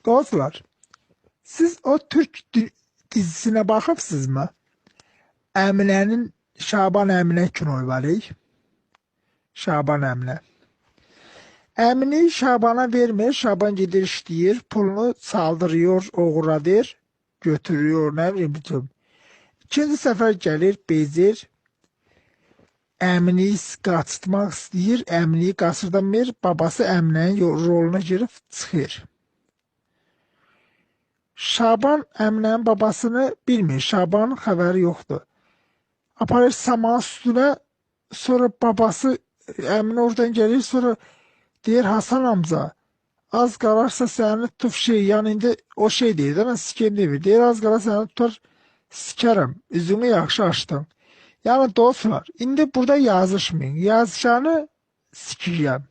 Dostlar, siz o Türk dizisinə baxıbsınızmı? Əminənin Şaban Əminə kinoyu var. Şaban Əminə. Əmini Şabana vermir. Şaban gedir işləyir. Pulunu çaldırıyor, oğurladır. Götürüyor, nə bilim bütün. İkinci səfər gəlir, bezir. Əmini qaçırtmaq istəyir. Əmini qaçırdamır. Babası Əminənin roluna girib çıxır. Şaban Əminənin babasını bilmir. Şabanın xəbəri yoxdur. Aparır saman üstünə, sonra babası Əminə oradan gəlir, sonra deyir Hasan amca, az qalarsa səni tutub şey, yəni indi o şey deyir də, mən sikem demir. Deyir az qala səni tutar sikərəm, üzümü yaxşı açdın. Yəni dostlar, indi burada yazışmayın. Yazışanı sikirəm.